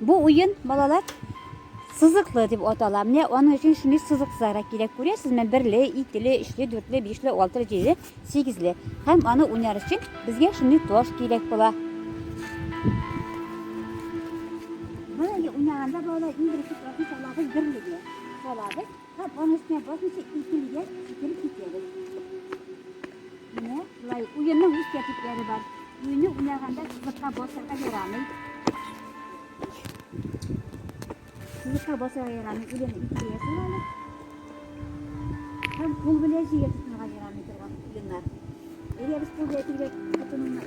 Бу уен, балалар, сызыклы дип атала. Менә аның өчен шундый сызык сызарга кирәк. Күрәсезме, берле, икеле, өчле, дүртле, бишле, алтылы, җиделе, сигезле. Һәм аны уйнар өчен безгә шундый таш кирәк була. Болай уйнаганда балалар иң беренче ташны салабыз берлегә. Салабыз һәм аның өстенә басмыйча икелегә сикереп китәбез. Менә шулай уенның үз тәртипләре бар. Уенны уйнаганда сызыкка басарга ярамый. Сызыкка басарга ярамый, уенны икегә салабыз. Һәм кул белән җиргә тотынырга ярамый торган уеннар. Әгәр без кул белән җиргә тотынуны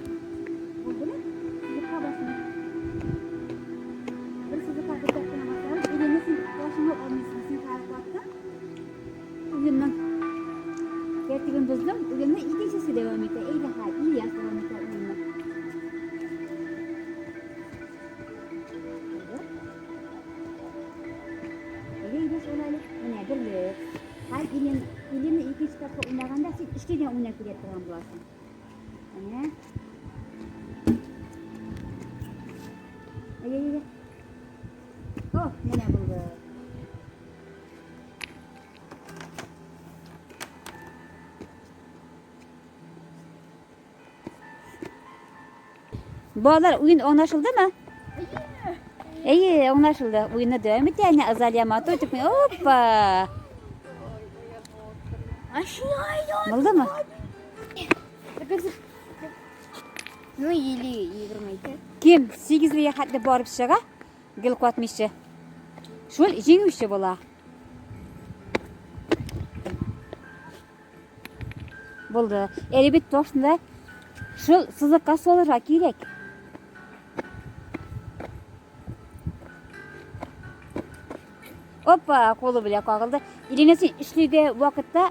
кул белән сызыкка басмый. Бер сызыкка бер тапкыр басабыз, уенны син башыңа алмыйсың, син карап аттың. Уенның тәртибен боздың, уенны икенчесе дәвам итә. Әйдә, ха, Ильяс дәвам итә уенны. Әйдә, ул әле. Менә берлек. Һәр илен, иленне икенче тапкыр уйнаганда син өчкә генә уйнап килә торган буласың. Менә. Әйдә, әйдә. О, менә булды. Балалар, уен аңлашылдымы? Әйе, аңлашылды. Уенны дәвам итә әнә Азалия матур итеп. Опа! Булдымы? Ну или 22. Кем сигезлегә хәтле барып чыга, гел катмыйча. Шул җиңүче була. Булды. Әле бит ташны шул сызыкка салырга кирәк. Опа, кулы белән кагылды. Ирина, син эшлиде вакытта